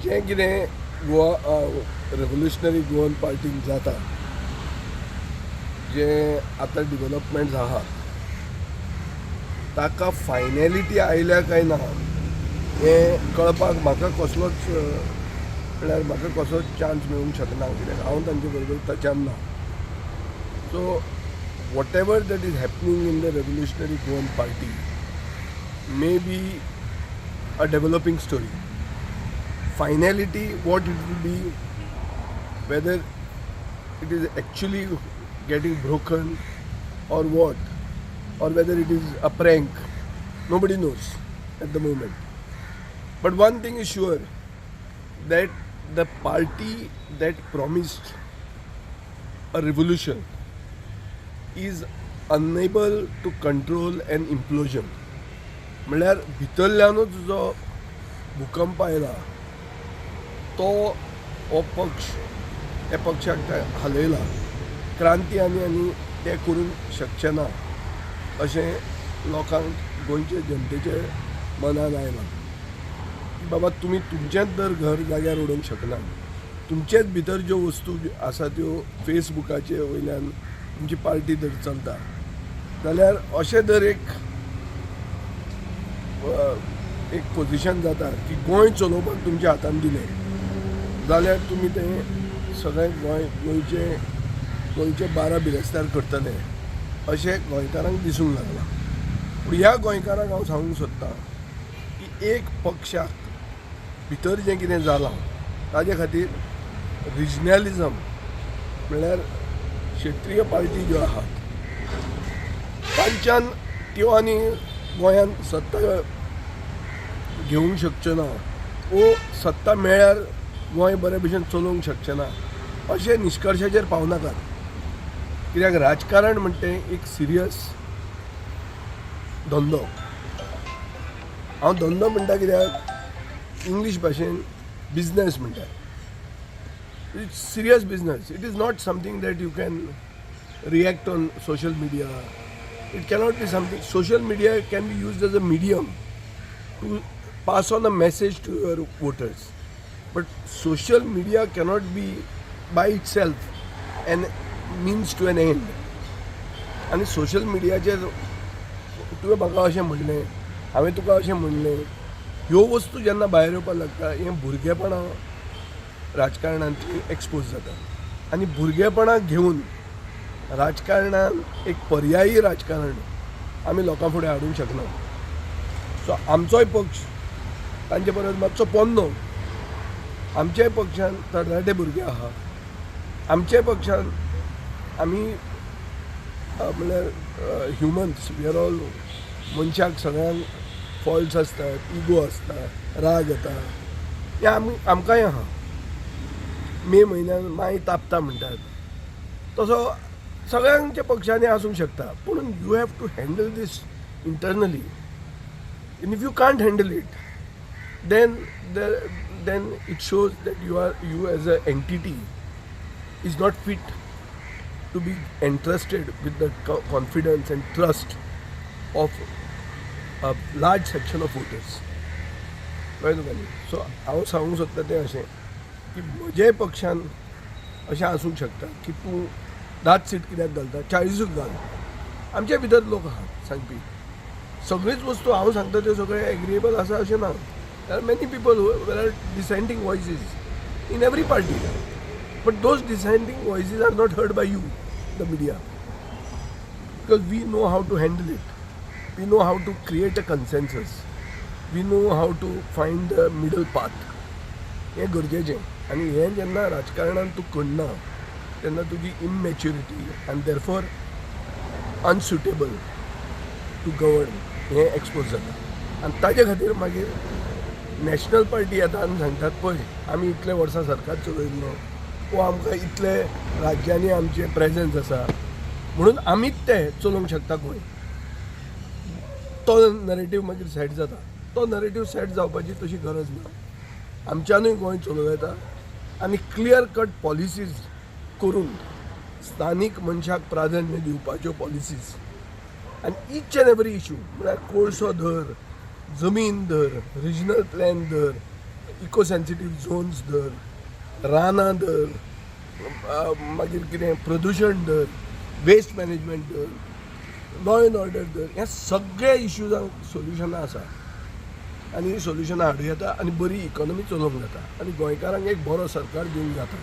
जें कितें Goa revolutionary Goan पार्टीन जाता, जें आतां डिवलपमेंट्स आहा ताका फायनॅलिटी आयल्या काय ना हें कळपाक म्हाका कसलोच, म्हळ्यार म्हाका कसलोच चान्स मेळूंक शकना, कित्याक हांव तांचे बरोबर टचान ना. So whatever that is happening in the Revolutionary Goan Party may be a developing story. Finality, what it will be, whether it is actually getting broken or what, or whether it is a prank, nobody knows at the moment. But one thing is sure, that the party that promised a revolution is unable to control an implosion. म्हळ्यार भितरल्यानूच जो भूकंप आयला तो हो पक्ष त्या पक्षाक हालयला. क्रांती आनी आनी तें करूंक शकचें ना अशें लोकांक, गोंयचे जनतेचे मनान आयलां की बाबा तुमी तुमचेंच जर घर जाग्यार उडोवंक शकना, तुमचेच भितर ज्यो वस्तू आसा त्यो फेसबुकाचे वयल्यान तुमची पार्टी जर चलता जाल्यार अशें जर एक एक पोजिशन जाता की गोंय चलोवपाक तुमच्या हातान दिलें जाल्यार तुमी तें सगळें गोंय गोंयचे गोंयचे बारा बिरेस्तार करतले अशें गोंयकारांक दिसूंक लागलां. पूण ह्या गोंयकारांक हांव सांगूंक सोदतां की एक पक्षाक भितर जें कितें जालां ताजे खातीर रिजनलिजम म्हळ्यार क्षेत्रीय पार्टी ज्यो आहात तांच्यान त्यो आनी गोंयांत सत्ता घेवंक शकच्यो ना वो सत्ता मेळ्ळ्यार गोंय बरे भशेन चलोवंक शकचें ना अशें निश्कर्शाचेर पावनाकात. कित्याक राजकारण म्हणटा तें एक सिरियस धंदो. हांव धंदो म्हणटा कित्याक इंग्लीश भाशेन बिजनस म्हणटात. It's serious business. It is not something that you can react on social media. It cannot be something. Social media can be used as a medium to pass on a message to your voters, but social media cannot be by itself an means to an end. आनी social मिडियाचेर तुवें म्हाका अशें म्हणलें, हांवें तुका अशें म्हणलें, ह्यो वस्तू जेन्ना भायर येवपाक लागता हें भुरगेपणां राजकारणांतली एक्सपोज जाता आनी भुरगेपणां घेवन राजकारणान एक पर्यायी राजकारण आमी लोकां फुडें हाडूंक शकना. सो आमचोय पक्ष तांचे परस मातसो पोन्नो. आमच्याय पक्षान तरणाटे भुरगे आहा. आमच्याय पक्षान आमी म्हणल्यार ह्युमन्स, we are all. मनशाक सगळ्यांक फॉल्ट्स आसतात, इगो आसता, राग येता, हें आमी आमकांय आहा. मे म्हयन्यान माय तापता म्हणटात तसो सगळ्यांच्या पक्षांनी आसूंक शकता. पूण you have to handle this internally, and if you can't handle it, then it shows that you as a entity is not fit to be entrusted with the confidence and trust of a large section of voters. कळ्ळें तुका न्ही? So हांव सांगूंक सोदता तें अशें की म्हज्याय पक्षान अशें आसूंक शकता की तूं 10 सीट कित्याक घालता, 40ूच घाल. आमच्या भितर लोक आहात सांगपी. सगळीच वस्तू हांव सांगता त्यो सगळे एग्रीएबल आसा अशें ना. There are many people who are dissenting voices in every party, but those dissenting voices are not heard by you, the media, because we know how to handle it. We know how to create a consensus. We know how to find the middle path. हें गरजेचें आनी हें जेन्ना राजकारणान तूं करना तेन्ना तुजी इमॅच्युरिटी आनी देरफॉर अनसुटेबल टू गवर्न हें एक्सपोज जाता. आनी ताजे खातीर मागीर नॅशनल पार्टी येता आनी सांगतात, पळय, आमी इतले वर्सां सरकार चलयल्लो वो आमकां इतले राज्यांनी आमचें प्रेजन्स आसा म्हणून आमीच ते चलोवंक शकता गोंय. तो नरेटीव मागीर सेट जाता. तो नरेटीव सेट जावपाची तशी गरज ना. आमच्यानूय गोंय चलोवं येता आनी क्लियर कट पॉलिसीज करून स्थानीक मनशाक प्राधान्य दिवपाच्यो पॉलिसीज आनी इच एंड एवरी इशू, म्हळ्यार कोळसो धर, जमीन धर, रिजनल प्लॅन धर. इको सेन्सिटीव झोन्स धर, रानां धर, मागीर कितें प्रदुशण धर, वेस्ट मॅनेजमेंट धर, लॉ एंड ऑर्डर धर, ह्या सगळ्या इश्यूजांक सोल्युशनां आसा आनी ही सोल्युशनां हाडूं येता आनी बरी इकॉनॉमी चलोवंक जाता आनी गोंयकारांक एक बरो सरकार दिवंक जाता.